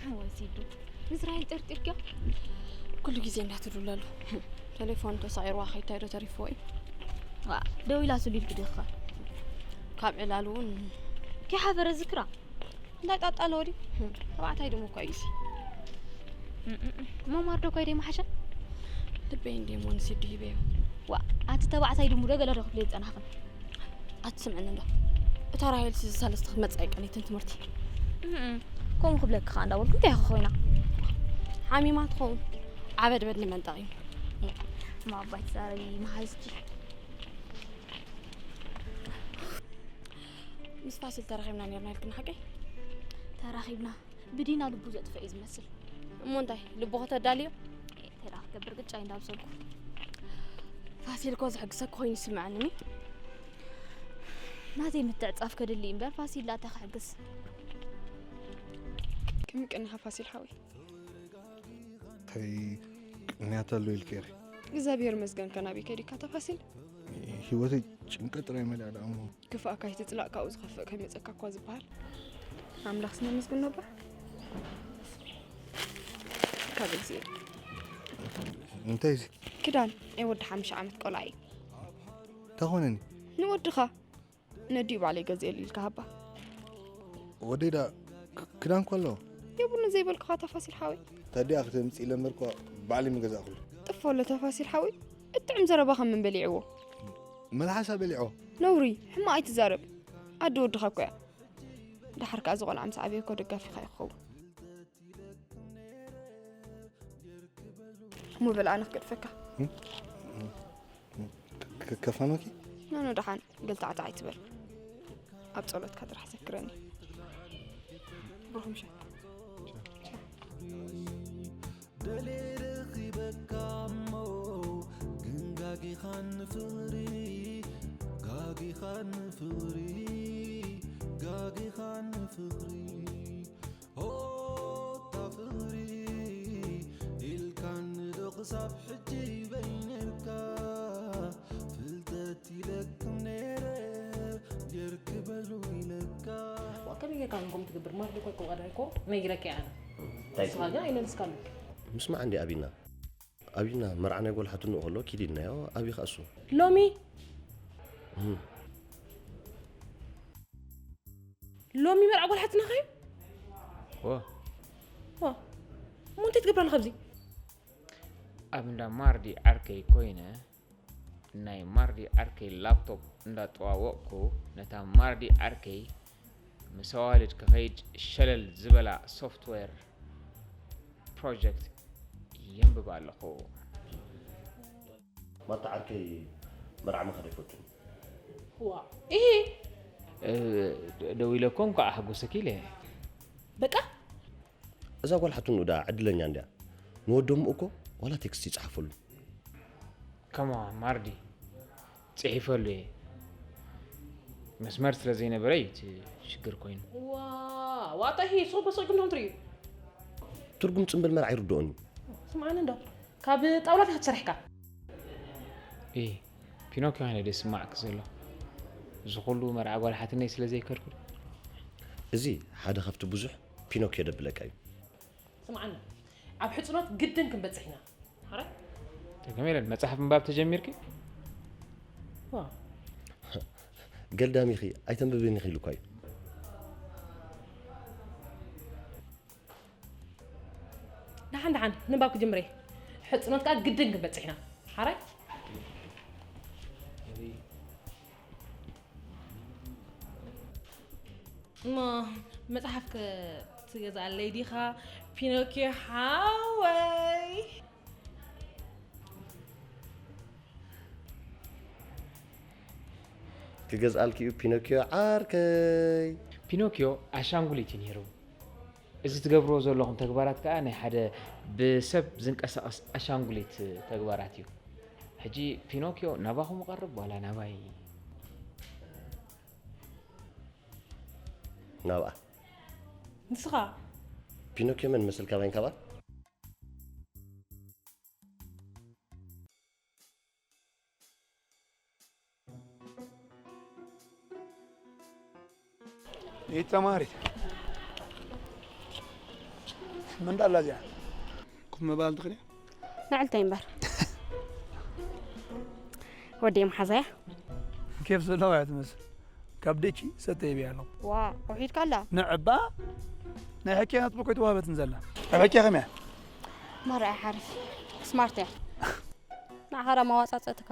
ሓወይ ሲዱ፣ ምስ ራሄል ጠርጢርክዮ? ኩሉ ግዜ እንዳትድውለሉ። ቴሌፎን ተሳዒርዋ ከይታይ ዶ ተሪፍዎ እዩ? ዋ፣ ደው ኢላ ስሉ ኢልኪ ዲኻ? ካብ ዕላል እውን ከይሓፈረ ዝክራ። እንታይ ጣጣ ኣለዎ ድዩ? ተባዕታይ ድሞ እኮ እዩ ሲ። እም፣ እም፣ እም። እሞ ማርዶ እኮ ደይ መሓሸ? ልበይ እንዲሞ ንሲዱ ሂበዮ። ዋ፣ ኣቲ ተባዕታይ ድሙ ዶ ገለ ዶ ክፍለይ ዝጸናሕኽን? ኣትስምዕኒ እንዶ። እታ ራሄል ሲ ዝሳለስቲ ክትመጽእ ኣይቀነይትን ትምህርቲ። እም፣ እም። ከምኡ ክብለኪ ከኣ እንዳበልኩ እንታይ ኢኻ ኮይና? ሓሚማ ትኸውን። ዓበድበድ ንመንጠቕ እዩ። እም፣ እም። እማ ኣባይ ትዛረቢ መሓዝኪ። ምስ ፋሲል ተራኺብና ኔርና ኢልክና ሓቀይ? ተራኺብና። ብዲና ልቡ ዘጥፍእ እዩ ዝመስል። እሞ እንታይ? ልቡ ከተዳልዮ? ኤ፣ ተራ ክገብር ቅጫ እንዳብሰልኩ። ፋሲል እኮ ዝሕግሰ ኮይኑ ይስምዐኒ። ናተይ ምትዕጻፍ ከድሊ እምበር ፋሲል ላታ ክሕግስ። ቅንቅንኻ ፋሲል ሓወይ። እንታይ ቅንያት ኣሎ ኢልኪ ኢኺ? እግዚኣብሔር ይመስገን ከናበይ ከዲካ ተፋሲል? ህይወተይ ጭንቀት ጥራይ መሊኣ ደኣ እሞ። ክፍኣካ ኣይትጽላእ፣ ካብኡ ዝኸፍእ ከይመጸካ እኳ ዝበሃል። ኣምላኽ ስነ መስግን ነባ። ካብ እግዚኣብሔር። እንታይ እዚ? ክዳን ናይ ወዲ ሓሙሽተ ዓመት ቆልዓ እዩ። እንታይ ኾነኒ? ንወድኻ። ነዲኡ ባዕለይ ገዝኤሉ ኢልካ ሃባ። ወደይ ደኣ ክ-፣ ክዳን እኮ ኣለዎ። የብሉን ዘይበልኩኻ ተፋሲል ሓወይ። ታዲያ ክተምጽእ ኢለ እምበር እኮ ባዕለይ ምገዛእኩሉ። ጥፎ ኣሎ ተፋሲል ሓወይ። እጥዕም ዘረባኻ መን በሊዕዎ? መልሓሳ በሊዕዎ። ነውሪ፣ ሕማቕ ኣይትዛረብ። ኣደ ወድኻ እኮ እያ። ደሓር ከኣ እዚ ቆልዓ ምስ ዓበየ እኮ ደጋፊኻ እዩ ክኸውን። እሞ በል ኣነ ክገድፈካ። እ? እ? ክ-፣ ክ-፣ ከፋኖኪ? ኖ፣ ኖ፣ ደሓን ገልታዕታዕ ኣይትበል። ኣብ ጸሎትካ ጥራሕ ዘክረኒ። ብሩኽ ምሸት። ደልየ ረኺበካ እሞ ግን ጋጊኻኒ ፍቕሪ፣ ጋጊኻኒ ፍቕሪ፣ ጋጊኻኒ ፍቕሪ። ሆታ ፍቕሪ ኢልካኒ ዶ ክሳብ ሕጂ በይነርካ ፍልጠት ኢለክም ነይረ ጌርክ በሉ ኢለካ። ዋ፣ ከመይ ጌርካ ንጎም ትገብር? ማርዲ እኮ ኣይኮ ቀዳይ እኮ ነጊረኪ ኣነ። እንታይ ንስኻ ግን ኣይመልስካሉን። ምስማዕ እንዲ ኣቢና። ኣቢና መርዓ ናይ ጓል ሓትንኡ ከሎ ኪድ ኢልናዮ፣ ኣቢ ከኣ እሱ። ሎሚ? እም። ሎሚ መርዓ ጓል ሓትንኻ እዩ? ዋ። ዋ። እሞ እንታይ ትገብር ኣለኻ ኣብዚ? ኣብ እንዳ ማርዲ ዓርከይ ኮይነ፣ ናይ ማርዲ ዓርከይ ላፕቶፕ እንዳጠዋወቕኩ፣ ነታ ማርዲ ዓርከይ ምስ ኣዋልድ ክኸይድ ሸለል ዝበላ ሶፍትዌር ፕሮጀክት የንብብ ኣለኹ። ማታ ዓርከይ መርዓ ምኻድ ኣይፈቱን። ዋ፣ ኢሂ። እ፣ ደ-፣ ደዊለ እኮ እንኳዕ ኣሐጎሰኪ ኢለ። በቃ? እዛ ጓል ሓትንኡ ደኣ ዕድለኛ እንድያ። ንወዶም እኮ ዋላ ቴክስት ይጽሓፈሉ። ከማ ማርዲ ጽሒፈሉ እየ። መስመር ስለ ዘይነበረ እዩ እቲ ሽግር ኮይኑ። ዋ፣ ዋጣ፣ ኢሂ፣ ሶ በሶ ግን ትርእዩ። ትርጉም ጽምብል መርዓ ይርድኦኒ። ስምዓኒ እንዶ። ካብ ጣውላ ዲኻ ተሰሪሕካ? ኢ፣ ፒኖኪዮ ሃይነ ደስ ስማዕክ ዘሎ። እዚ ኩሉ መርዓ ጓል ሓትነይ ስለ ዘይከድኩ። እዚ ሓደ ካብቲ ብዙሕ ፒኖኪዮ ደብለካ እዩ። ስምዓኒ፣ ኣብ ሕጽኖት ግድን ክንበጽሕ ኢና። ሓራይ? ተገመ ኢለን መጽሓፍ ምንባብ ተጀሚርኪ? ዋ። ገልዳሚኺ ኣይተንብብን ኢኺ ኢሉ እኳ እዩ። ደሓን ደሓን፣ ንባብ ክጅምር እየ። ሕጽኖት ከኣ ግድን ክንበጽሕ ኢና። ሓራይ? እሞ መጽሓፍ ከ ትገዝኣለይ ዲኻ? ፒኖኪዮ ሓወይ። ክገዝኣልኪ እዩ ፒኖኪዮ ዓርከይ። ፒኖኪዮ ኣሻንጉሊት እዩ ነይሩ። እዚ ትገብርዎ ዘለኹም ተግባራት ከኣ ናይ ሓደ ብሰብ ዝንቀሳቐስ ኣሻንጉሊት ተግባራት እዩ። ሕጂ ፒኖኪዮ ናባኹም ይቐርብ ዋላ ናባይ? ናብኣ። ንስኻ? ፒኖኪዮ መን መሰልካ ባይን ካብኣ? ይተማሪ። መን ዳላ እዚኣ? ኮፍ ምባል ትኽእሊ? ንዕልተይ እምበር። ወዲ መሓዛያ። ኬፍ ዘለዋ እያ ትመስል። ካብ ደቺ ሰተ ይብያ ኣለኹ። ዋ፣ ውሒድካ ኣላ። ንዕባ ናይ ሕክያ ነጥቢ እኮ ኣይተዋህበትን ዘላ። ኣብ ሕክያ ከመይ እያ? ማራ እያ ሓሪፍ። ስማርት እያ። ንዓኻ ራ መዋጻጸእትካ።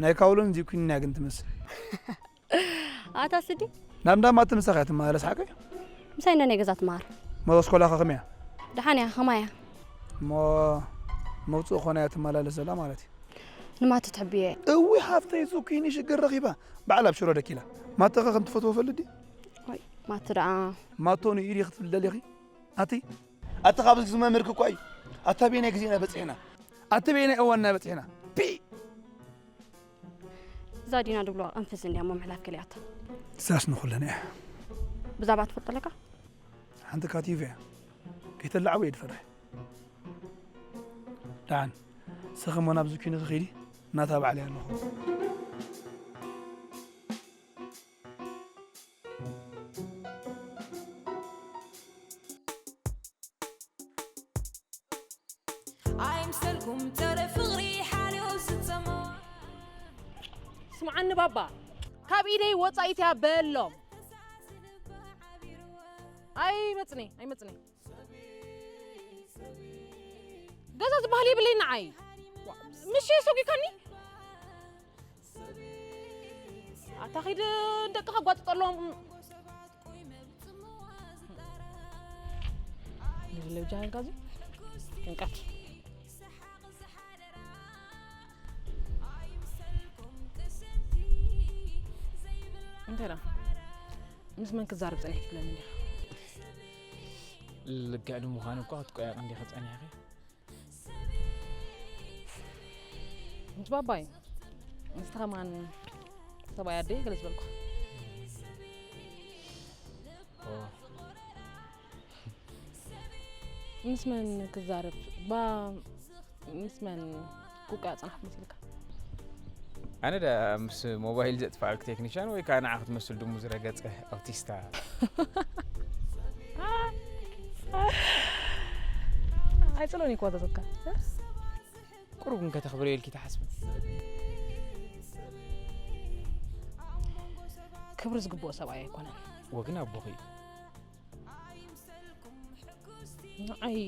ናይ ካውሎን እዚ ኩኒን እያ ግን ትመስል። ኣታ ስዲ? ናብ እንዳማ ትምሳኻ እያ ትመላለስ ሓቀይ? ምሳይ ነናይ ገዛ ትመሃር። ሞ ኣስኮላኻ ከመይ እያ? ደሓን እያ፣ ከማይ እያ? እሞ መውፅእ ኾና እያ ትመላለስ ዘላ ማለት እዩ። ንማቲ ትሕብዮ እያ። እዊ ሃፍተይ ዙኪኒ ሽግር ረኺባ። ባዕላ ኣብ ሽሮ ደኪላ። ማተኸ ከም ትፈትዎ ፈልጥ ድዩ? ወይ፣ ማቲ ደኣ። ማቶ ንኢድ ክትብል ደሊኺ? ኣቲ? ኣቲ ካብ እዚ መምህርክ እኳ እዩ። ኣታ በየናይ ግዜ ኢና በፂሕና? ኣቲ በየናይ እዋን ኢና በፂሕና? ፒ! እዛ ዲና ድብልዋ ቅንፍዝ እንድያ እሞ ምሕላፍ ከሊኣታ። እዛስ ንኹለን እያ። ብዛዕባ ትፈልጦ ኣለካ? ሓንቲ ካቲቭ እያ። ከይተላዕቦ እየ ድፈርሕ። ደሓን፣ ሰኸ እሞ ናብዚ ኲንኺ ኺዲ፣ ናታ ባዕለይ ኣለኹ። ኣይምሰልኩም ጸረ ፍቕሪ ሓልዮ ዝጸመዋ። ስምዓኒ ባባ፣ ካብ ኢደይ ወጻኢት እያ በሎም። ኣይመጽኒ፣ ኣይመጽኒ። ገዛ ዝበሃል የብለይ ንዓይ። ምሽ ሰጒካኒ? ኣታ ኺድ ደቅኻ ጓጥጠሎም። ንብለጃ ጋዚ ጥንቀት። እንታይ ደኣ? ምስ መን ክዛረብ ጸኒሕኪ ትብለኒ እንዲኻ? ልክዕ ንምዃኑ እኳ ክትቆያቕ እንዲኻ ጸኒሕኺ። ምስ ባባይ፣ ምስቲ ከማን ሰብኣይ ኣደይ ገለ ዝበልኩ። ኦ። ምስ መን ክዛረብ? ባ-፣ ምስ መን ክውቃዕ ጽናሕኩ መሲልካ? ኣነ ደኣ ምስ ሞባይል ዘጥፍኣልክ ቴክኒሻን ወይ ከኣ ንዓ ክትመስል ድሙ ዝረገጸ ኣውቲስታ። ኣይጽሎን እኮ ተዘካ። ቁሩብ ግን ከተኽብርዮ ኢልኪ ትሓስቢ? ክብሪ ዝግብኦ ሰብኣይ ኣይኮነን። ወግን ኣቦኺ እዩ። ንዓይ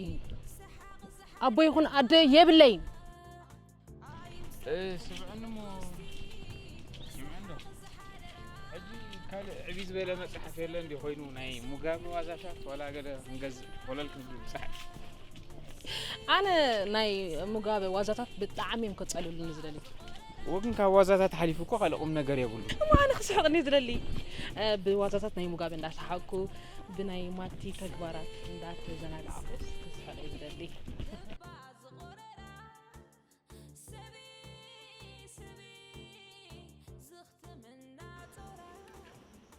ኣቦ ይኹን ኣደ የብለይን። እ፣ ስምዕኒ እሞ፣ ስምዕኒ ዶ? ሕጂ ካልእ ዕብይ ዝበለ መጽሓፍ የለን ድዩ ኮይኑ ናይ ሙጋበ ዋዛታት ዋላ ገለ ክንገዝእ ኮለል ክንብል ምሳሕ? ኣነ ናይ ሙጋበ ዋዛታት ብጣዕሚ እዮም ከጸልሉኒ ዝደልዩ። ወግን ካብ ዋዛታት ሓሊፉ እኮ ካልእ ቁም ነገር የብሉን። እሞ ኣነ ክስሕቕ እንድየ ዝደሊ። እ፣ ብዋዛታት ናይ ሙጋበ እንዳሰሓቅኩ፣ ብናይ ማቲ ተግባራት እንዳተዘናጋዕኩ ክስሕቕ እየ ዝደሊ።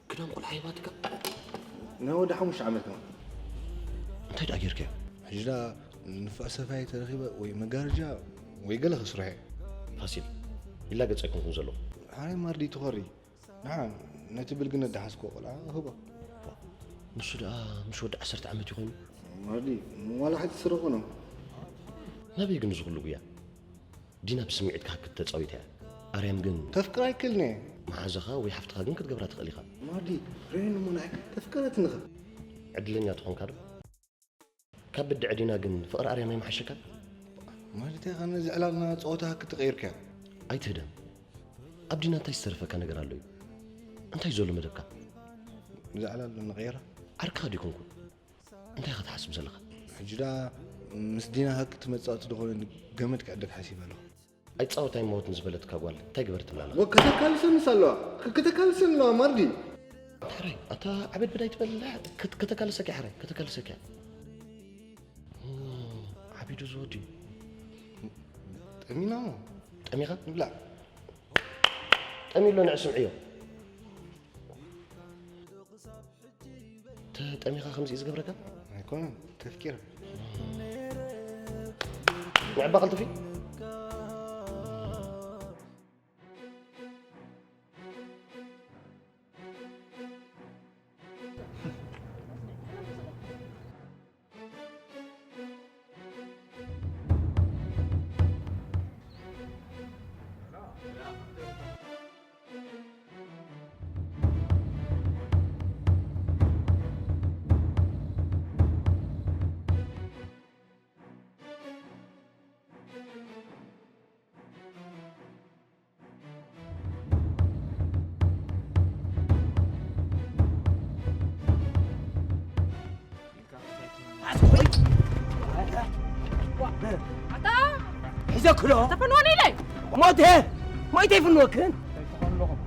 ክዳን ቆልዓ ሂባትካ? ናይ ወዲ ሓሙሽተ ዓመት ነው። እንታይ ደኣ ጌርካዮ? ሕጂ ደኣ ንፋዕ ሰፋይ ተረኺበ ወይ መጋረጃ ወይ ገለ ክስርሖ እየ። ፋሲል፣ ይላገጽ ኣይኮንኩን ዘለኹ። ሓራይ ማርዲ ትኾሪ። ንዓ ነቲ ብልግነት ደሓዝክዎ ቆልዓ ህቦ። ንሱ ደኣ ምስ ወዲ ዓሰርተ ዓመት እዩ ኮይኑ። ማርዲ፣ ዋላ ሕጂ ስርቑ ነው። ናበይ ግን እዚ ኩሉ ጉያ? ዲና ብስምዒትካ ክትተጻዊታ እያ። ኣርያም ግን ተፍቅር ኣይክእልን እየ። መሓዛኻ ወይ ሓፍትኻ ግን ክትገብራ ትኽእል ኢኻ። ማርዲ፣ ርኤኒ እሞ ንዓይ ተፍቀረትኒ ኸ? ዕድለኛ ትኾንካ ዶ? ካብ ብድዐ ዲና ግን ፍቕሪ ኣርያም ኣይምሓሸካን? ማርዲ፣ እንታይ ኢኻ ነዚ ዕላልና ጸወታ ክትቀይርካዮ? ኣይትህደም። ኣብ ዲና እንታይ ዝተረፈካ ነገር ኣሎ እዩ? እንታይ ዘሎ መደብካ? እዛ ዕላል ንቐይራ። ዓርክኻ ዲኮንኩን? እንታይ ኢኻ ትሓስብ ዘለኻ? ሕጂ ደኣ ምስ ዲና ሃክ ትመጻእ እቲ ዝኾነ ገመድ ክዕደግ ሓሲበ ኣለኹ። ኣይጻወት ኣይመወት ንዝበለትካ ጓል እንታይ ግበር ትብላ ኣለኻ? ወ-፣ ከተካልሰንስ ኣለዋ። ክ-፣ ከተካልሰን ኣለዋ ማርዲ። ሕራይ፣ ኣታ ዓበድበድ ኣይትበል። ክት-፣ ከተካልሰኪ ሕራይ፣ ከተካልሰኪ። ኦ፣ ዓቢዱ ዝወዲ። ጠሚና እሞ። ጠሚኻ? ንብላዕ። ጠሚሎ ንዕ ስምዕዮ። ተጠሚኻ ከምዚ እዩ ዝገብረካ? ኣይኮነን፣ ተፍቂረ። ንዕባ ቀልጥፊ። ተክሎ ተፈንወኒ ኢለ ሞተ ሞይተ ይፍንወክን ከይትኾንለኹም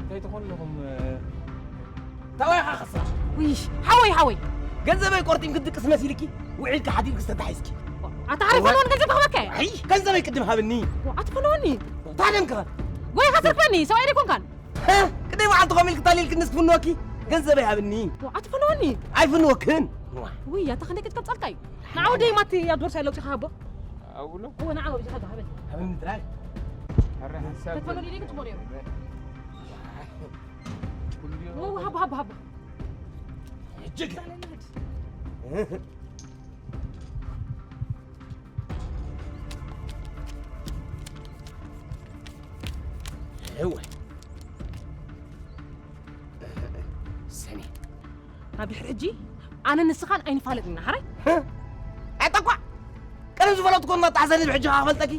ከይትኾንለኹም ታዋይ ኻኸሳ ውይ ሓወይ ሓወይ ገንዘበይ ቆርጢም ክትድቅስ መሲልኪ ውዒልካ ሓዲርክ ዝተታሒዝኪ ኣታ ሓሪፍ ፈንወን ገንዘብ ክበካ ኣይ ገንዘበይ ቅድም ሃብኒ ኣትፈንወኒ ታደምካ ወይ ኻሰርፈኒ ሰብኣይ ደይኮንካን ቅደይ በዓልቲ ኮሚል ክታሊልክ ንስ ክፍንወኪ ገንዘበይ ሃብኒ ኣትፈንወኒ ኣይፍንወክን ውይ ኣታ ክንደይ ቅጥቀብፀልካ እዩ ንዓ ወደይ ማቲ ኣብ ዶርሳ ለውፂ ሃቦ ኣብሎ እወ ንዓ ወዲኻ ዶ ሃበል ሃብኒ ጥራይ ሕረ ሓሳብ ተፈንወኒ ኢለ ግን ፅቡቅ ነይሩ ኩሉ ወው ሃቦ ሃቦ ሃቦ እጅግ እወ ሰኒ ናብ ድሕሪ ሕጂ ኣነ ንስኻን ኣይንፋለጥን ኢና ሓራይ ኣጠቋ ቀደም ዝፈለጥኩ እናጣሕሰኒ ብሕጂ ክፈልጠኪ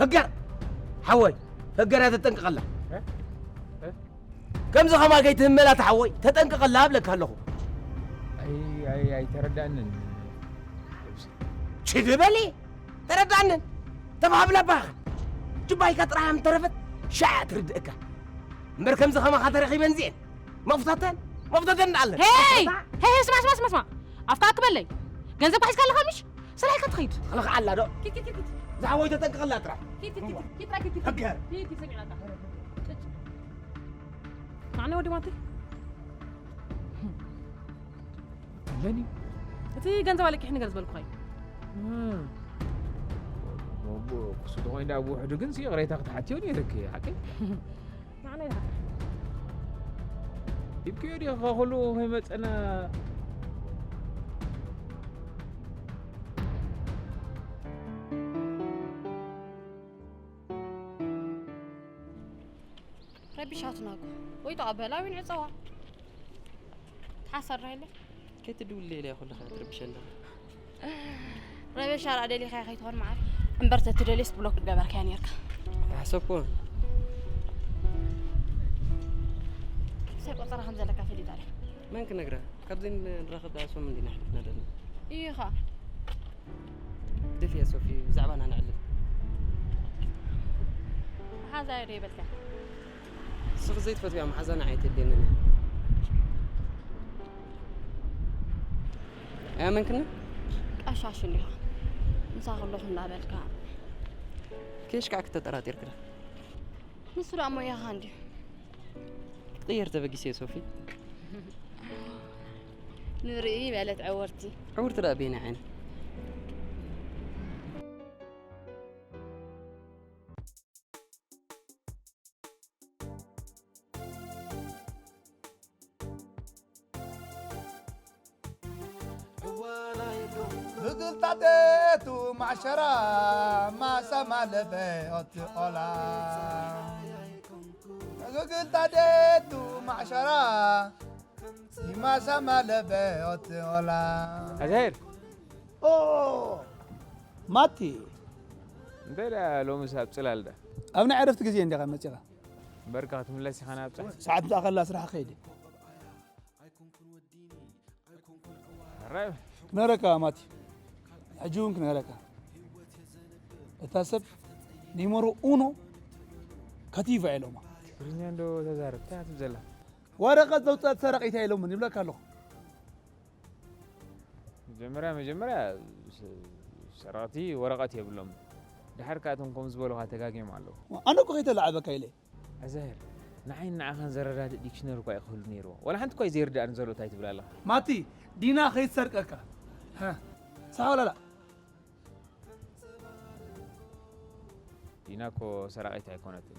ፈገር ሓወይ ፈገር እያ ተጠንቅቐላ ከምዚ ኸማ ከይትህመላ ተሓወይ ተጠንቅቐላ እብለካ ኣለኹ ኣይተረዳእንን ችድበሊ ተረዳእንን ተባሃብላ ባኻ ጅባይካ ጥራይ ምተረፈት ሻዕ ትርድእካ እምበር ከምዚ ኸማኻ ተረኺበን ዚኤን መፍታተን መፍታተን እንዳኣለን ሄይ ሄይ ስማ ስማ ስማ ስማ ኣፍካ ክበለይ ገንዘብ ሒዝካ ኣለኻ ምሽ ስራሕካ ትኸይድ ኸልኻ ኣላ ዶ ዝሓወይ ተጠንቅቐላ ጥራይ ኪድ ኪድ ኪድ ኪድ ኪድ ኪድ ፈገር ኪድ ኪድ ሰሚዕናካ ንዓኒ ወዲ ማቲ ለኒ እቲ ገንዘብ ኣለቂሕ ነገር ዝበልኩኻ እዩ ክሱ ተኾይኑ ዳ ብውሕዱ ግን ይቕሬታ ክትሓትዮ ነይርክ ሓቀይ ንዓና ይሓታ ይብክዮ ዲ ከኹሉ ከይመፀና ረቢሻትና እኮ ወይ ተቐበላ ወይ ንዕፀዋ ተሓሰርና የለ ከይትድውል ኢለ ኩልኻ ትርብሸ ኣለኻ ረበሻ ራ ደሊኻ ከይትኾን መዓር እምበር ተትደልስ ብሎክ ገበርካያ ነርካ ኣይሓሰብኩ ሰብ ቆፀራ ከም ዘለካ ፈሊጣ እየ መን ክነግራ ካብዚ ንራኸብ ዳሶም እንዲና ሕሊፍና ደለና እዩ ኻ ግደፍያ ሶፊ ብዛዕባና ንዕልል ሓዛ ዶ ይበልካ ንስኺ ዘይትፈትውያ መሓዛ ንዓይ ተድልየንን እያ ኣመንክኒ ቀሻሽ እንዲኻ ምሳ ከለኹ እንዳበልካ ኬሽ ከዓ ክተጠራጢርክዳ ንሱ ደኣ ሞያኻ እንድዩ ክትቅየር ተበጊሰ ሶፊ ንርኢ በለት ዕወርቲ ዕውርቲ ደኣ ቤና ዓይነ ብግልታቴቱ ማዕሸራ ማሳ ማለበ ኦቲ ኦላ ብግልታቴቱ ማዕሸራ ይማሳ ማለበ ኦቲ ኦላ ኣዛሄር ኦ ማቲ እንታይ ደኣ ሎምስ ኣብ ፅላል ዳ ኣብ ናይ ዕረፍቲ ግዜ እንዲኻ መፂኻ እምበርካ ክትምለስ ኢኻ ናብ ፀሓይ ሰዓት ዝኣኸላ ስራሕ ከይዲ ሕራይ ክነረካ ማቲ ሕጂ እውን ክነረካ እታ ሰብ ኒመሮ ኡኖ ከቲፋ ኢሎማ ትግርኛ እንዶ ተዛረብ እንታይ ትብ ዘላ ወረቐት ዘውፀት ሰረቂታ ኢሎምን ይብለካ ኣለኹ መጀመርያ መጀመርያ ሰረቕቲ ወረቐት የብሎም ድሓር ከኣቶም ከም ዝበሉኻ ተጋጊዮም ኣለዉ ኣነ እኮ ከይተላዓበካ ኢለ ኣዛሄር ንዓይን ንዓኻን ዘረዳድእ ዲክሽነሪ እኳ ይኽህሉ ነይርዎ ዋላ ሓንቲ እኳ እዩ ዘይርዳእኒ ዘሎ እንታይ ትብል ኣለኻ ማቲ ዲና ከይትሰርቀካ ሳሓውላላ ዲና እኮ ሰራቒት ኣይኮነትን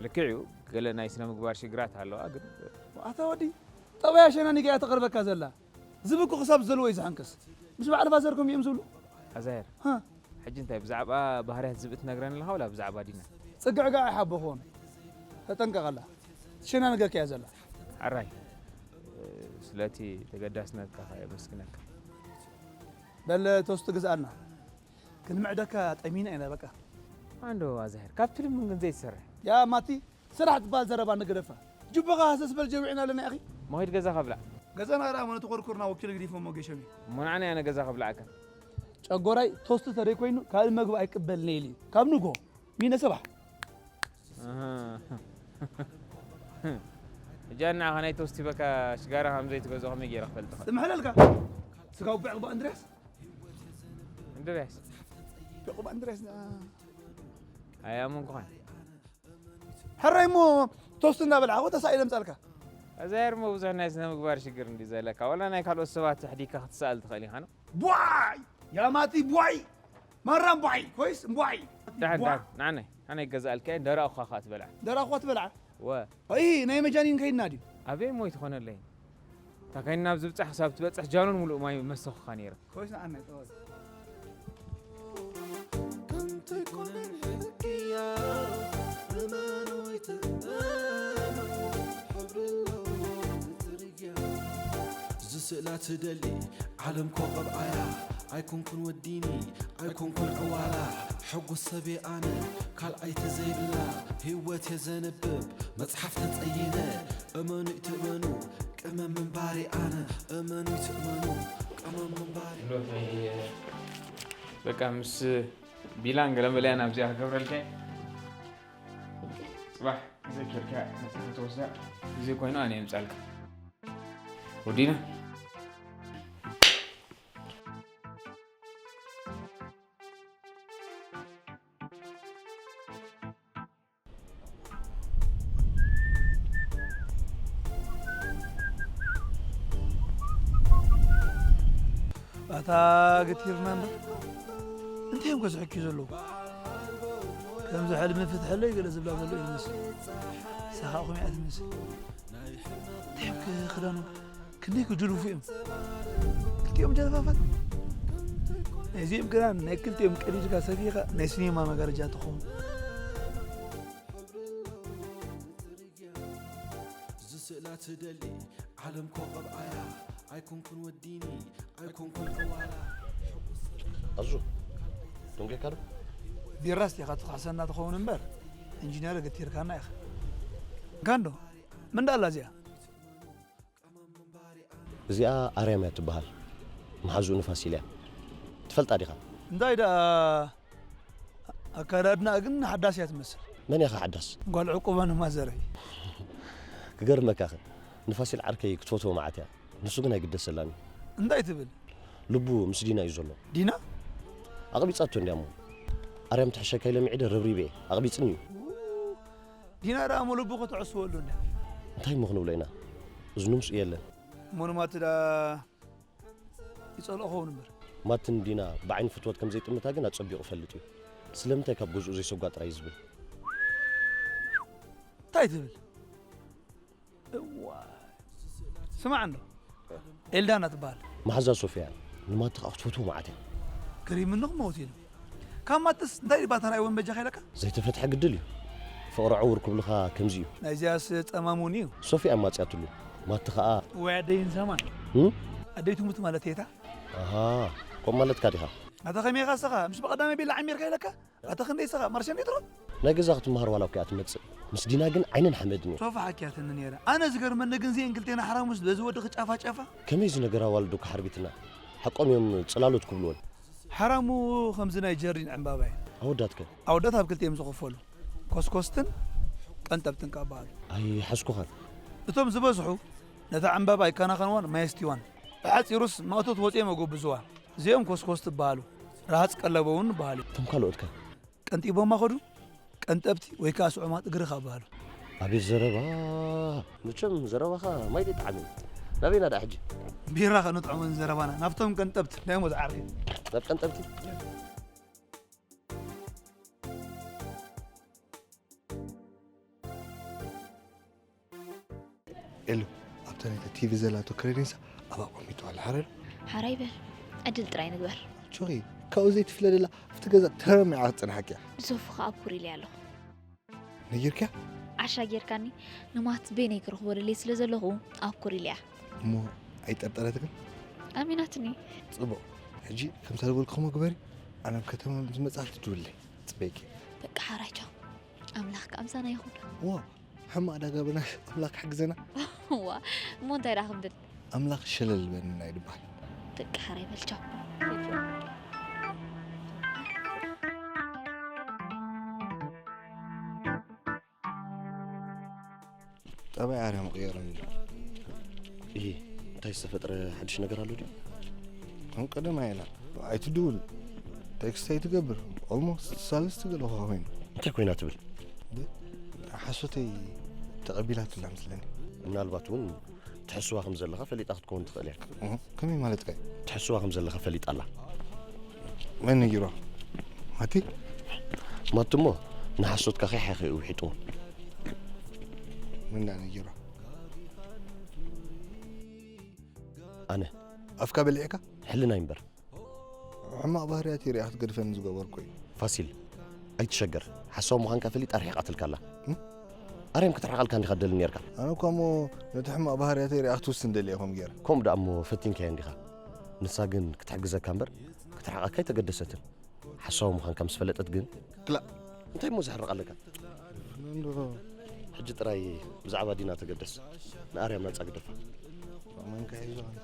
ልክዕ እዩ ገለ ናይ ስነ ምግባር ሽግራት ኣለዋ ግን ኣታ ወዲ ጠባያ ሸናኒጋ እያ ተቕርበካ ዘላ ዝብኩ ክሳብ ዘለዎ እዩ ዝሓንክስ ምስ በዓል ፋዘርኩም እዮም ዝብሉ ኣዛሄር ሃ ሕጂ እንታይ ብዛዕባ ባህርያት ዝብኢ ትነግረኒ ኣለኻ ወላ ብዛዕባ ዲና ጽግዕጋ ኣይሓበኹን ተጠንቀቐላ ትሸናንገካ እያ ዘላ ኣራይ ስለቲ ተገዳስነትካ የመስግነካ በለ ተወስቱ ግዝኣና ክንምዕደካ ጠሚና ኢና በቃ ኣንዶ ኣዛሄር ካብ ፊልም ግን ዘይትሰርሕ ያ ማቲ ስራሕ ትበሃል ዘረባ ንግደፋ ጅቦኻ ሃሰስ በል ጀዊዕና ኣለና ኢኺ መኺድ ገዛ ከብላዕ ገዛና ራ መነ ተኾርኩርና ወኪል ግዲፎሞ ገሸሚ እሞ ንዓና ያነ ገዛ ከብላዕካ ጨጎራይ ቶስቲ ተደይ ኮይኑ ካልእ መግቢ ኣይቅበልን እየ ኢሉ እዩ። ካብ ንጎ ሚነ ሰባሕ እጃና ከናይ ቶስቲ በካ ሽጋራ ከም ዘይትገዝኦ ከመይ ገይረ ክፈልጥ ኽእል? ዝምሕለልካ ስጋ ውብዕ ቅባ እንድርያስ እንድርያስ ብቅባ እንድርያስ ኣያሙን ክኾን ሕራይ እሞ ቶስቲ እናበላዕኹ ተሳኢለ ምጻልካ እዛ ሄርሞ ብዙሕ ናይ ስነ ምግባር ሽግር እንዲ ዘለካ ወላ ናይ ካልኦት ሰባት ኣሕዲካ ክትሰኣል ትኽእል ኢኻ ነው ቧይ ያማቲ ቧይ ማራም ቧይ ኮይስ ቧይ ዳሕን ዳሕን ንዓናይ ኣነ ይገዛእልካ እየ ደረቕ እኳ ከዓ ትበልዓ ደራኳ ትበልዓ ወ ኣይ ናይ መጃኒን ከይድና ድዩ ኣበይ ሞይ ትኾነለይ እታ ከይና ኣብ ዝብፃሕ ክሳብ ትበፅሕ ጃኖን ሙሉእ ማይ መሰኹኻ ነይረ ኮይስ ንዓናይ ጠወል ዝስእላ ትደሊ ዓለም ኮቐብ ኣያ ኣይኮንኩን ወዲኒ ኣይኮንኩን ዕዋላ ሕጉስ ሰብየ ኣነ ካልኣይ ተዘይብላ ህይወት የዘንብብ መጽሓፍ ተጸይነ እመኑ ይትእመኑ ቅመም ምንባሪ ኣነ እመኑ ይትእመኑ ቅመም ምንባሪ በቃ ምስ ቢላን ገለመለያን ኣብዚኣ ክገብረልካ ፅባሕ ግዜ ኬድካ መፅሓፍ ተወስዳ ግዜ ኮይኑ ኣነ የምፃልካ ወዲና ኣታ ገቲርና እምበር እንታይ እዮም ከዝሕኪ ዘለዉ ከምዚ ሕልሚ ፍትሐለይ ገለ ዝብላ ዘሎ እዩ ዝመስል ሰኻቕኹም እያ ትመስል እንታይ እዮም ክዳኖም ክንደይ ክጅልፉ እዮም ክልቲኦም ጀልፋፋት ናይዚኦም ክዳን ናይ ክልቲኦም ቀዲድካ ሰፊኻ ናይ ሲኔማ መጋረጃ ትኸውን ዝስእላ ትደሊ ዓለም ኮቐብ ኣያ ኣይኮንኩን ወዲኒ ኣይኮንኩን ዕዋላ ኣዙ ደንጌካ ዶ ቢራስ ዲኻ ትኽሕሰና ትኸውን እምበር ኢንጂነር ገቲርካና ኢኻ ጋንዶ ምን ዳላ እዚኣ እዚኣ ኣርያም እያ ትበሃል መሓዝኡ ንፋሲል እያ ትፈልጣ ዲኻ እንታይ ደኣ ኣካዳድና ግን ሓዳስ እያ ትመስል መን እያ ሓዳስ ጓል ዕቁባ ንማዘረይ ክገርመካ ኸ ንፋሲል ዓርከይ ክትፈትዎ መዓት እያ ንሱ ግን ኣይግደሰላን እዩ እንታይ ትብል ልቡ ምስ ዲና እዩ ዘሎ ዲና ኣቕቢጻቶ እንድያ እሞ ኣርያም ትሕሸካ ኢለ ምዒደ ረብሪበ እየ ኣቕቢጽኒ እዩ ዲና ደኣ እሞ ልቡ ከተዕስወሉ እንድያ እንታይ እሞ ክንብሎ ኢና እዝኑ ምስኡ የለን እሞ ንማቲ ደኣ ይጸልኦ ኸውን እምበር ማትን ዲና ብዓይኒ ፍትወት ከም ዘይጥምታ ግን ኣጸቢቑ ይፈልጥ እዩ ስለምንታይ ካብ ገዝኡ ዘይሰጓ ጥራይ እዩ ዝብል እንታይ ትብል እዋ ስማዕ እንዶ ኤልዳና ትበሃል መሓዛ ሶፍያ ንማቲ ከዓ ክትፈትዎ መዓት እያ ገሪምኒ ክመውት ኢሉ ካብ ማትስ እንታይ ድባ ተራእይወን በጃኻ ኢለካ ዘይተፈትሐ ግድል እዩ ፍቕሪ ዕውር ክብልኻ ከምዚ እዩ ናይዚያስ ጸማሙን እዩ ሶፍያ ማፅያትሉ ማቲ ከዓ ወይ ኣደይን ሰማን እም? ኣደይ ትሙት ማለት የታ ኣሃ ከምኡ ማለትካ ዲኻ ኣታ ከመይ ኢኻ ስኻ ምስ ብቐዳመ ቤላ ዓሚርካ ኢለካ ኣታ ክንደይ ስኻ ማርሸን ሊትሮ ናይ ገዛ ክትመሃር ዋላ እኮ እያ ትመፅእ ምስ ዲና ግን ዓይንን ሓመድን እየ ሶፋ ሓኪያትኒ ነይረ ኣነ ዝገርመኒ ግን ዚአን ክልቴና ሓራሙስ በዚ ወዲ ክጫፋጫፋ ከመይ ዝነገራ ዋልዶ ክሓርቢትና ሓቆም እዮም ፅላሎት ክብልወን ሓራሙ ከምዚ ናይ ጀርዲን ዕምባባ እዩ ኣወዳትከ ኣወዳት ኣብ ክልተ እዮም ዝኸፈሉ ኮስኮስትን ቀንጠብትን ካብ በሃሉ ኣይሓዝኩኻን እቶም ዝበዝሑ ነታ ዕምባባ ይከናኸንዋን ማየስትዋን ብሓፂሩስ ማእቶት ወፂኦም ኣጎብዝዋ እዚኦም ኮስኮስቲ ይበሃሉ ረሃፅ ቀለቦ እውን ይበሃሉ እዮም እቶም ካልኦትከ ቀንጢቦማ ኸዱ ቀንጠብቲ ወይ ከዓ ስዑማት እግሪ ካብ በሃሉ ኣቤት ዘረባ መቸም ዘረባኻ ማይ ዘይጠዓም እዩ ናበይና ደኣ ሕጂ ቢራ ከነጥዕሞን ዘረባና ናብቶም ቀንጠብቲ ናይ ሞት ዓርኪ ናብ ቀንጠብቲ ኤሉ ኣብታ ናይታ ቲቪ ዘላቶ ክሬዴንሳ ኣብ ኣቐሚጡ ኣለ ሓረር ሓራይ በል ዕድል ጥራይ ንግበር ቹኺ ካብኡ ዘይትፍለ ደላ ኣብቲ ገዛ ተረሚዓ ክትፅንሓኪያ ብሶፉ ከዓ ኣብ ኩር ኢለ ኣለኹ ነጊርኪያ ዓሻ ጌርካኒ ንማት በይነይ ክረኽቦ ደልየ ስለ ዘለኹ ኣብ ኩር ኢለያ እሞ ኣይጠርጠረትክን ኣሚናትኒ ፅቡቕ ሕጂ ከምታ ዝበልኩ ከሞ ግበሪ ኣነ ኣብ ከተማ ምስ መፅኣ ክትድውለይ ፅበይኪ በቃ ሓራይ ቻው ኣምላኽ ከዓ ምሳና ይኹን ዋ ሕማቕ ዳጋ በናሽ ኣምላኽ ሓግዘና ዋ እሞ እንታይ ደኣ ክንብል ኣምላኽ ሸለል በንና እዩ ድበሃል በቃ ሓራይ በል ቻው ጠባይ ኣርያ ምቕያር እንዲ። እሂ፣ እንታይ ዝተፈጥረ ሓድሽ ነገር ኣሎ ድዩ? ከም ቀደም ኣየላ ኣይትድውል፣ ቴክስት ኣይትገብር። ኦልሞስት ሳልስቲ ገለ ኾ ኮይኑ። እንታይ ኮይና ትብል? እንዴ? ሓሶተይ ተቐቢላትላ ምስለኒ። ምናልባት እውን ትሕስዋ ከም ዘለኻ ፈሊጣ ክትከውን ትኽእል እያ። እህ፣ ከመይ ማለትካ እዩ? ትሕስዋ ከም ዘለኻ ፈሊጣ ኣላ። መን ነጊርዋ? ማቲ? ማቲ እሞ ንሓሶትካ ከይሓኸ እዩ ውሒጥዎ። መን ደኣ ነጊርዋ? ኣነ። ኣፍካ በሊዕካ? ሕልናይ እምበር። ሕማቕ ባህርያት ሪኣ ክትገድፈኒ ዝገበርኩ እዩ። ፋሲል፣ ኣይትሸገር። ሓሳዊ ምዃንካ ፈሊጣ ርሒቓትልካ ኣላ። እም? ኣርያም ክትርሕቐልካ እንዲኻ ትደሊ ነርካ። ኣነ እኳ እሞ ነቲ ሕማቕ ባህርያተይ ሪኣ ክትውስን ደልየ ከም ገይረ። ከምኡ ደኣ እሞ ፈቲንካዮ እንዲኻ። ንሳ ግን ክትሕግዘካ እምበር ክትርሕቐካ ኣይተገደሰትን። ሓሳዊ ምዃንካ ምስ ፈለጠት ግን። ክላእ። እንታይ እሞ ዘሕርቕ ኣለካ? እንዶ። ሕጂ ጥራይ ብዛዕባ ዲና ተገደስ። ንኣርያም ናጻ ግደፋ። መንካ ሒዞ ኣንተ።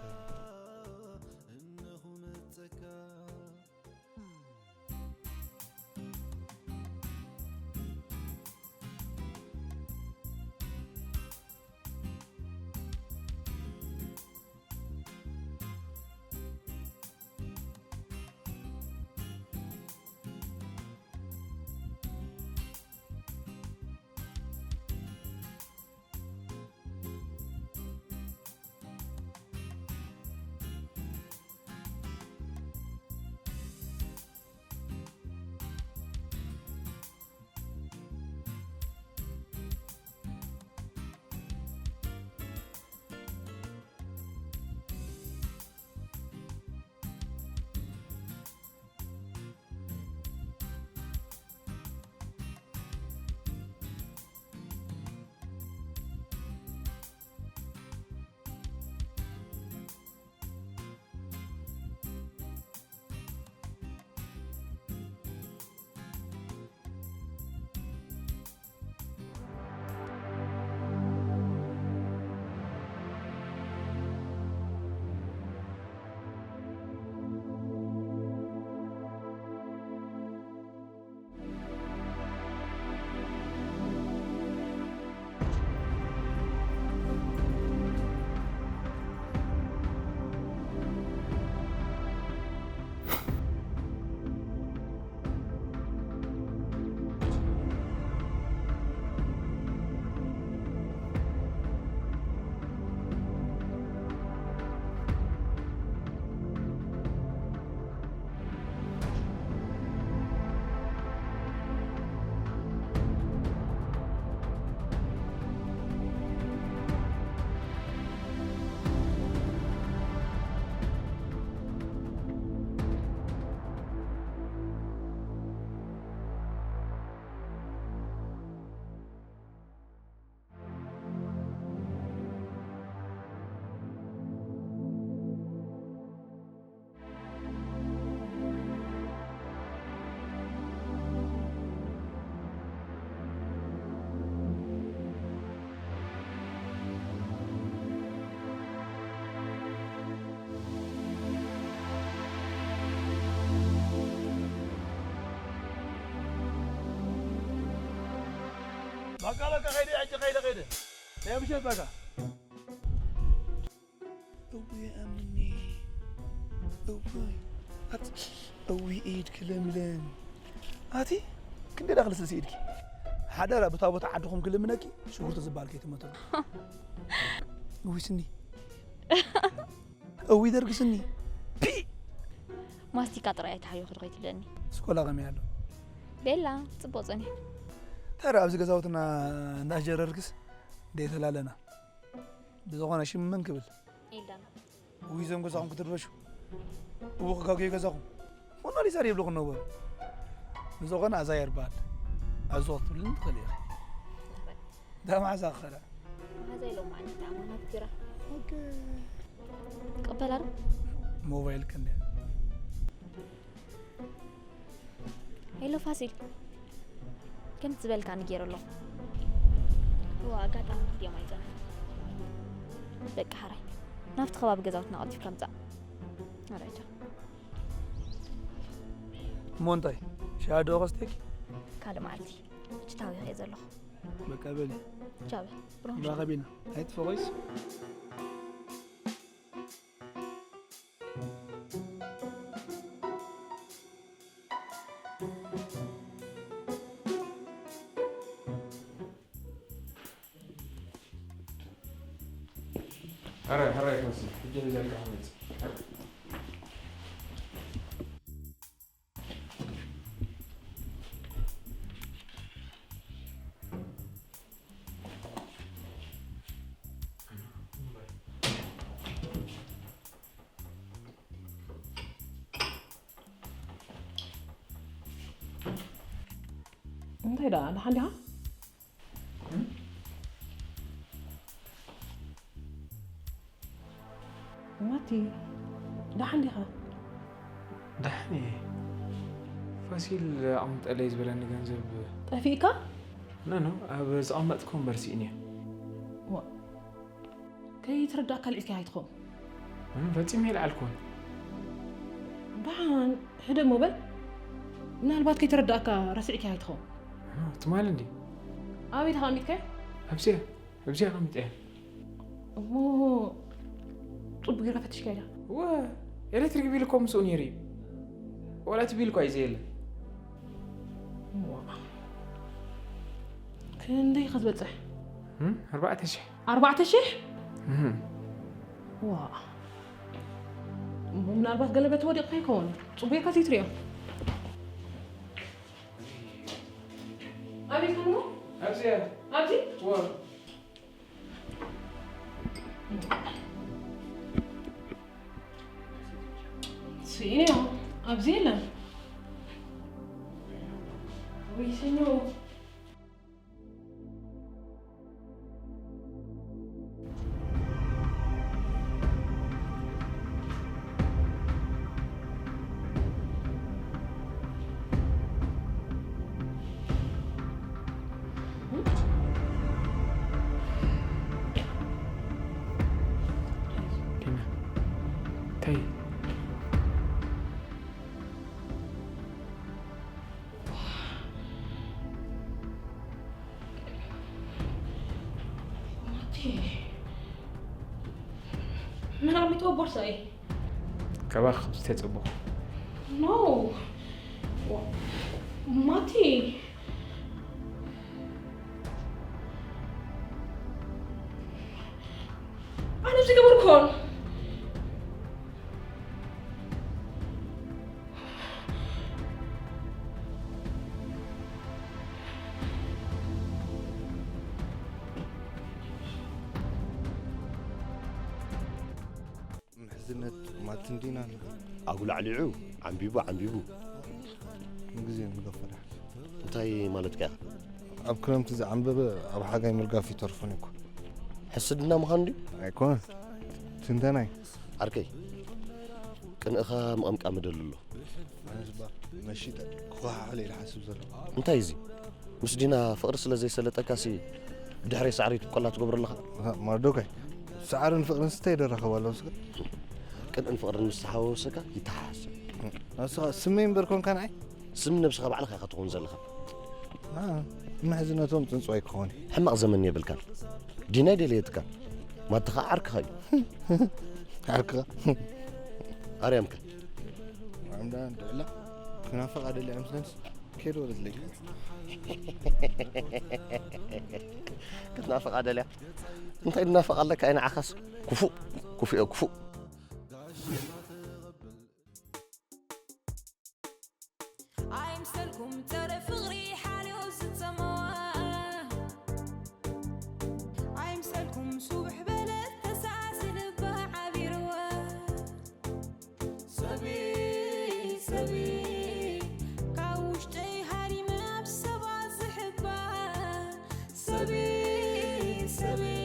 በቃ፣ በቃ፣ ከይደ፣ ሕጂ ከይደ፣ ከይደ። ናይ ምሸት በቃ። እውይ፣ ኣምኒ። እውይ። ኣት-፣ እውይ፣ ኢድኪ ለምለም። ኣቲ፣ ክንደይ ዳኽልስልሲ ኢድኪ። ሓደራ፣ ብታ ቦታ ዓድኹም ክልምነኪ፣ ሽጉርቲ ዝበሃል ከይትመትሉ። እውይ፣ ስኒ። እውይ፣ ደርጊ ስኒ። ፒ! ማስቲካ ጥራይ ኣይትሓዮ፣ ክድኸይ ትብለኒ። ስኮላ ከመይ ኣሎ? ቤላ፣ ጽቡቕ ጸኒሑ። ታዲያ ኣብዚ ገዛውትና እንዳጀረርክስ ደይተላለና። ብዝኾነ ሽም መን ክብል? ኤልዳና። ውይ፣ እዞም ገዛኹም ክትርበሹ። እቡ ክጋጉዮ ገዛኹም። ሞናሊዛ ድይብልኹም ነበሩ። ብዝኾነ ኣዛ የርባል። ኣብዚ ክትብልን ትኽእል ኢኻ። እንታይ መዓዛ ክኸዳ? መዓዛ ኢሎም ማለት ብጣዕሚ ናፍኪራ። ኦኬ። ትቕበላ ዶ? ሞባይል ክንደያ? ሄሎ ፋሲል፣ ከምቲ ዝበልካኒ ገይረ ኣለኹ። እዋ፣ ኣጋጣሚ ክድዮም ኣይጸንሑን። በቃ፣ ሕራይ ናብቲ ከባቢ ገዛውትና ቀልጢፍካ ምጻእ። ሕራይ፣ ቻው። እሞ እንታይ? ሻሂ ዶ ከስትየኪ? ካልእ መዓልቲ። ሕጂ ታዊኸ እየ ዘለኹ። በቃ በሊ። ቻው። ንራኸብ ኢና። ኣይትፈኾይስ። ሕራይ ሕራይ፣ ኮሲ ሕጂ ንዘልካ ክመጽእ። እንታይ ደኣ ደሓን ዲኻ? ማቲ፣ ደሓን ዲኻ? ደሓን እየ። ፋሲል ኣቕምጠለይ ዝበለኒ ገንዘብ ጠፊእካ? ኖ ኖ፣ ኣብ ዘቐመጥኩ እምበር ስኢነ። ዋ፣ ከይትረዳእካ ልዒልካ ኣይትኸውን። ምንም ፈጺመ ይልዓልኩን። ደሓን ሕደሞ በል። ምናልባት ከይተረዳእካ ረሲዕካ ኣይትኸውን። ትማል እንዲ ኣበይ ተቐሚጥካ? ኣብዚኣ ኣብዚኣ ኣቐሚጠያ። እሞ ጽቡቅ ጌርካ ፈትሽካ ኢላ። ወ ኤሌክትሪክ ቢል እኮ ምስኡ ነይሩ እዩ። ወላ እቲ ቢል እኳ እዩ ዘየለ። ክንደይ ኢኻ ዝበጽሕ? እም፣ ኣርባዕተ ሽሕ። ኣርባዕተ ሽሕ? ዋ፣ እሞ ምናልባት ገለ በቲ ወዲቕካ ይኸውን። ጽቡቅ ጌርካ ዘይትሪኦ። ኣበይ ኢልካ እሞ? ኣብዚኣ ኣብዚ? ወ ስኢነ ኣብዚ የለን። ወይ ሰኞ። ዲና፣ ተይ። ማቲ፣ መን ኣሚጥዎ ቦርሳይ? ካባኺ ክብቲ ተጸበኹ። ኖ። ማቲ። ኣነ ዝገበርኩን። ምሕዝነት ማቲ እንዲና ንብል። ኣጉላዕሊዑ ዓንቢቡ ዓንቢቡ። ንግዜ ንገፈዳ። እንታይ ማለትካ ኢኻ? ኣብ ክረምቲ ዝዓንበበ ኣብ ሓጋይ ምርጋፍ ይተርፎን እኮ። ሕስድና ምዃኑ ድዩ? ኣይኮነን። ትንተናይ። ዓርከይ፣ ቅንእኻ ምቕምቃም እደሊ ኣሎ። ኣነስ ባ መሺጠ ክኸሓሕሎ ኢለ ሓስብ ዘሎ። እንታይ እዚ? ምስ ዲና ፍቕሪ ስለ ዘይሰለጠካሲ ብድሕረይ ሳዕሪ ትብቆላ ትገብሮ ኣለኻ? ማርዶካይ፣ ሳዕርን ፍቕርን ስታይ ደራኸብ ኣለዎ ስጋ? ቅንእን ፍቕርን ምስ ተሓዋወሰካ ይተሓሓዝ። ንስኻ ስመይ እምበር ኮንካ ንዓይ? ስም ነብስኻ ባዕልኻ ኢኻ ትኸውን ዘለኻ። አ፣ ምሕዝነቶም ጽንጽዋይ ክኸውን። ሕማቕ ዘመን የብልካን። ዲናይ ደልየትካን። ማቲ ኸዓ ዓርክኻ እዩ። ዓርክኻ? ኣርያምካ። ዓምዳ ድዕላ ክናፍቓ ደልያ ምስለንስ ከይድ ወረድለይ። ክትናፍቓ ደልያ? እንታይ ትናፍቕ ኣለካ? ኣይ ንዓኻስ ክፉእ፣ ክፉእ እዮ፣ ክፉእ። ኣይምሰልኩም ተረ ፍቕሪ ሓልዮ ዝጸመዋ ኣይምሰልኩም ሱብሕ በለት ተሳእሲ ልባ ዓቢርዋ ሰበይ ሰበይ ካብ ውሽጠይ ሃሪመ ኣብ ሰባት ዝሕባ ሰበይ ሰበይ